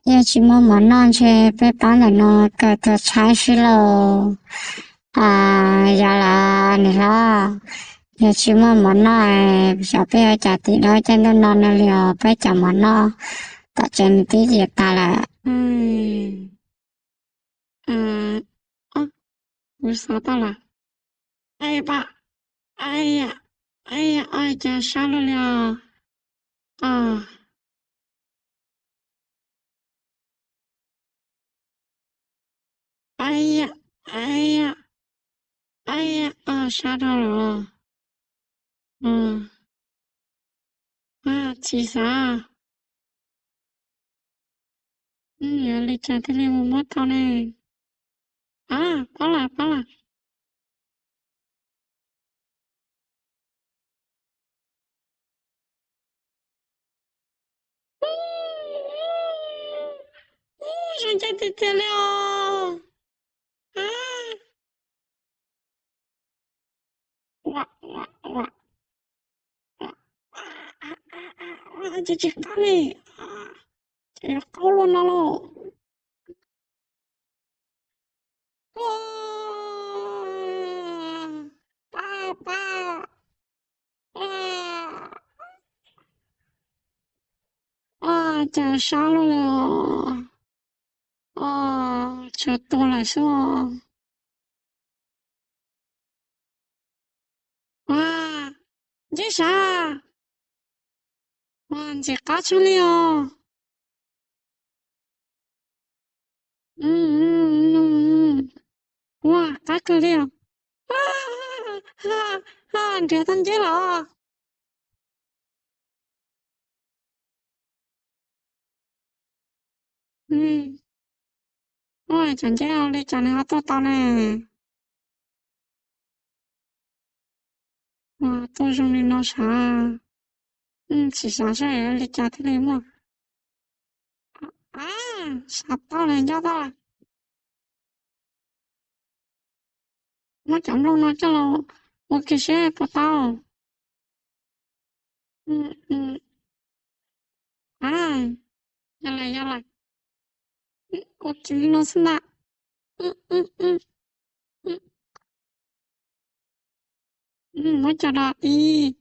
Yog tsis muaj mov noj ntshe peb pab ntawm no kaw tuag tshaib sib lauj. Yog lawm niam hlob, yog tsis muaj mov noj, xyov peb yuav ua cas tim dab caij ntuj no no li os, peb cov mov noj tom tsev nws twb yias tas lawm. Kuv xav tau lawm. Ai pab, ai ya, ai ya, ai cas sab luaj li os. Ai ya, ai ya, ai ya, sab dhau lawm. Tsis xav. Yuav li cas thiaj li mus muab tau ne? Pab lawm, pab lawm. Zoo ncaim tiag tiag li os. Ces tsis qab li, ces yuav qaub luaj no lauj. Pab, pab. Cas sab luaj li os. Tshuav tuag lawm xwb. Ua, ntsib sav. Ua, ntxim qab tshaj li os. Ua, qab kawg li os. Nrhiav tau nceb lawm. Ua, cov nceb li cas nws ho tuaj tau ne? Ua, tuaj zoo li no sav. Tsis xav saib li cas thiaj li muaj. A, xav tau lawm, nco tau lawm. Muab cov nplooj no coj los ua kiag seb puas tau. A, yog lawm, yog lawm. Ua kiag li no xwb ntag. Muab coj los, ib,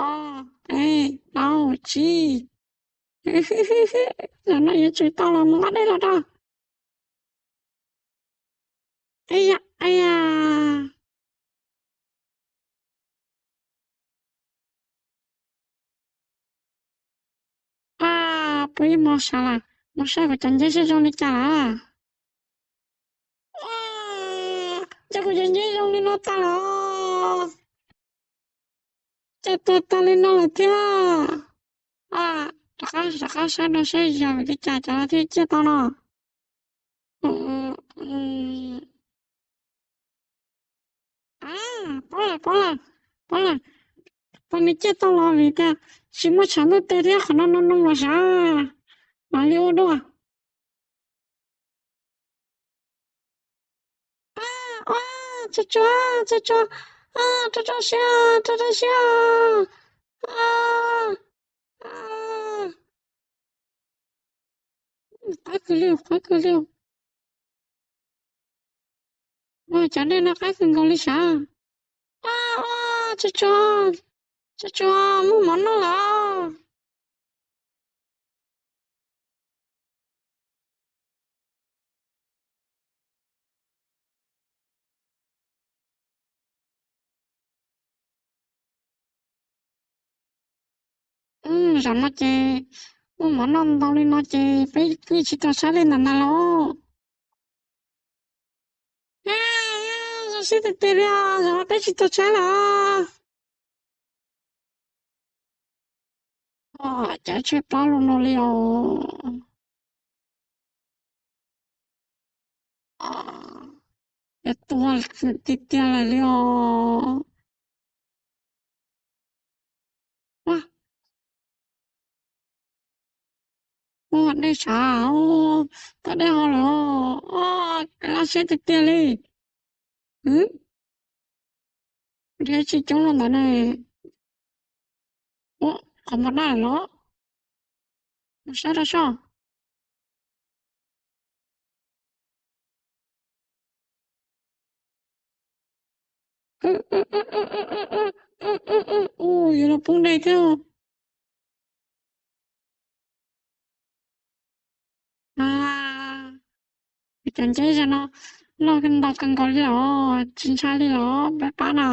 ob, peb, plaub, tsib. Zaum no yuav tsum tau los mus nqa dej los da. Ib yam, ib yam. A, puas ib hmo sav lawm, mus saib kuv cov nceb seb zoo li cas lawm. Cas kuv cov nceb zoo li no tag lawm. Cas tuag tag li no lawm thiab. Rov qab, rov qab saib no seb yog vim li cas cov no thiaj ciaj tau no. A, pab lawm, pab lawm, pab lawm. Pab nws ciaj tau los vim tias tsis muaj tshav ntuj tes thiab qhov no no no mas sav. Mam li ua dua. A, tsuag tsuag, tsuag tsuag, rau rau siab, rau rau siab. Qab kawg li, qab kawg li. Ua, cov dej no qab kawg nkaus li sav. A, tsuag tsuag, tsuag tsuag, muaj mov noj lawm. Zaum no ces muaj mov noj ntau li no ces peb yeej tsis tau tshaib li ntawm no lauj. Zoo siab tiag tiag li os, zaum no peb tsis tau tshaib lawm. Cas tshaib plab li no li os. Tuag tiag tiag lawm li os. Ua, dej sav, tau dej haus lawm. Laj siab tiag tiag li. Nrhiav tsis coob los ntawd ne. Ua, qhov muag daj los. Mus saib rau soj. Ua, yuav los poob dej thiab. Cov nceb zaum no loj ntau kawg nkaus li os, tsis ntshai li os, peb pab na.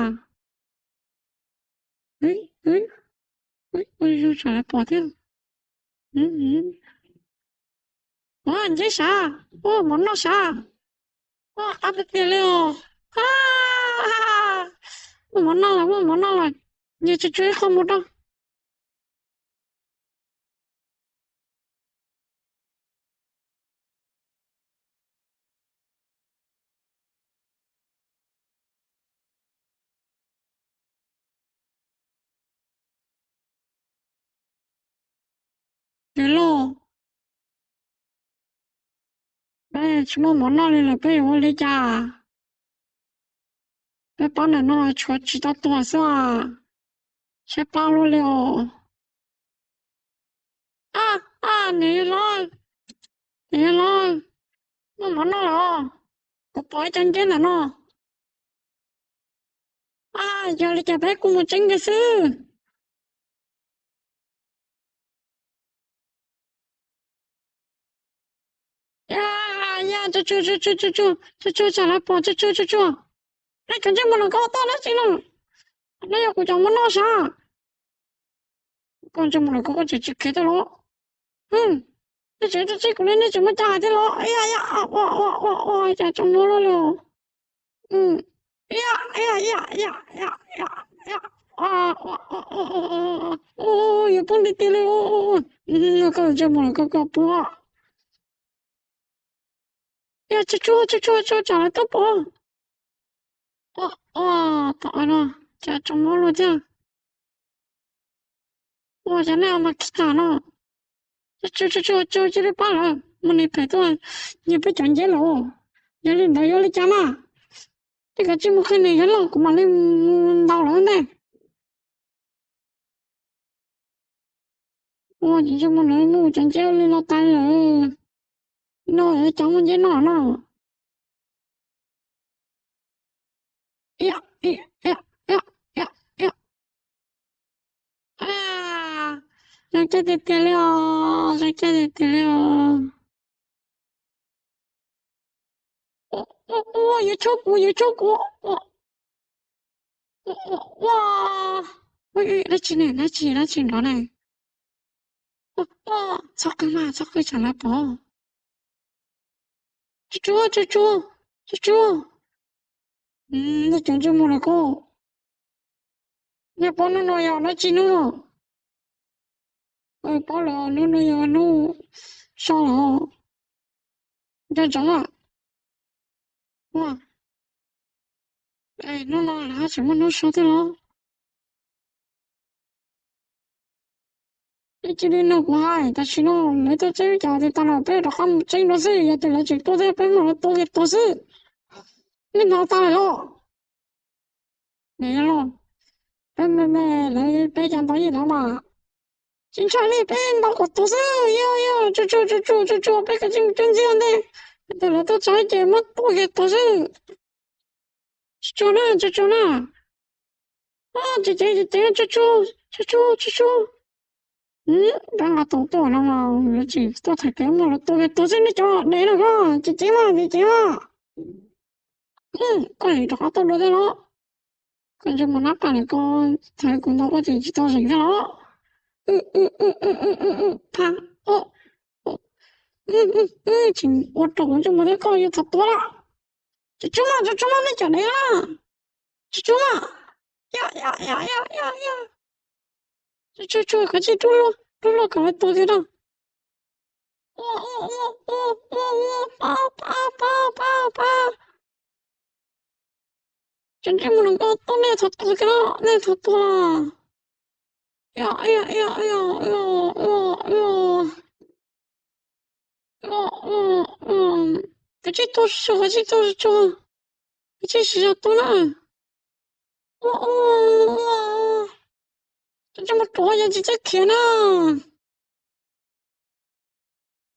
Ua, zoo tsam lawv pom thiab. Ua, nceb sav, ua, mov noj sav. Ua, qab tiag tiag li os. Muaj mov noj lawm, muaj mov noj lawm. Nyias tsuag tsuag ib qho mus rau. Ces los, peb tsis muaj mov noj li lawm, peb yuav ua li cas? Peb pab ntawm no tshuav tsis tau tuag xwb as. Saib plab luaj li os. A, a, niam yawg loj, niam yawg loj, muaj mov noj lawm os. Kuv pom ib co nceb ntawm no. A, yog li cas peb kuj mus tseeb nkawd xwb. Ya, ya, tsuag tsuag, tsuag tsuag, tsuag tsuag, tsuag tsuag, tsam lawv pom, tsuag tsuag, tsuag tsuag. Nej cov ntsej muag ntawm ko tuaj dab tsi no? Nej yog kuv cov mov noj sav. Koj ntsej muag ntawm ko koj tseem tsis khiav tuaj los? Nej tseem tsis txib kuv li, nej tseem muaj cai hais tias los? Ya, ya, ua, ua, ua, ua, cas tsoom mov luaj li os. Ya, ya, ya, ya, ya, ya, ya. Yuav poob tiag tiag li. Koj ntsej muag ntawm ko koj puas? Ya, tsuag tsuag, tsuag tsuag, tsuag tsam lawv tuaj pom. Ua, ua, tom no cas tsoom mov luaj thiab. Ua cas nej mas khib tag no. Tsuag tsuag, tsuag tsuag, cia li pab lawv, mus nim phem tuaj nyiag peb cov nceb lawm. Yog li ntawd yuav li cas mas? Tej kav tsij mus qhia niam yawg loj kuv mam li mus ntaus lawv ntej. Ua, cov ntsej muag ntawd muab cov nceb li no tas lawm. No cov muaj nceb noj no. Zoo caj tiag tiag li os, zoo caj tiag tiag li os. Ua, yuav chob kuv, yuav chob kuv. Ua, dab tsi ne, dab tsi, dab tsi nrov ne? Txhob qw mas, txhob qw tsam lawv pom. Tsuag tsuag, tsuag tsuag, tsuag tsuag. Nej cov ntsej muag ntawm ko, nej paub hnub no yog dab tsi hnub no? Paub lawm, hnub no yog hnub so lawm. Nco ntsoov a. Ua, hnub no lawv tseem muaj hnub so thiab los? Nej cia li nrog kuv hais, tam sim no lawv tuaj tseeb cas tias tag lawm, peb rov qab mus tseeb dua xwb, yog tias lawv tseem tuaj thiab peb mam li tua kiag tuag xwb. Nej hnov tas lawm los? Niam yawg loj, peb me me, lawv peb cas ntaus yeej lawv mas. Tsis ntshai li, peb ntaus kom tuag xwb, yog, yog, tsuag tsuag, tsuag tsuag, tsuag tsuag, peb kav tsij mus cuab ntxiab ntej, yog tias lawv tuaj txog ces muab tua kiag tuag xwb. Tsuag tsuag na, tsuag tsuag na. Ces ces ces tsuag tsuag, tsuag tsuag, tsuag tsuag. Peb nqa tus tuaj no mas lawv tseem tuaj thaum kev muaj lawv tua kiag tuag xwb, nej cov dev no koj, ces ces mas, ces ces mas. Koj rov qab tuaj dua thiab los? Koj ntsej muag nab qas li ko, thaum kuv ntaus koj ces tsis tau zeem thiab los? Pha, tseem ua rau kuv ntsej muag thiab, koj yuav txog tuag lawm. Tsuag tsuag mas, tsuag tsuag mas, nej cov dev na. Tsuag tsuag mas. Tsuag tsuag, kav tsij rub luag, rub luag kom lawv tuag kiag na. Ua, ua, ua, ua, ua, ua, pab, pab, pab, pab, pab. Cov ntsej muag ntawm ko tuaj, nej txhob tuag kiag na, nej txhob tuag. Kav tsij tuag, kav tsij tuag, kav tsij siv zog tuag na. Ua, ua, ua, cov ntsej muag ruam yog tsis txawj khiav na.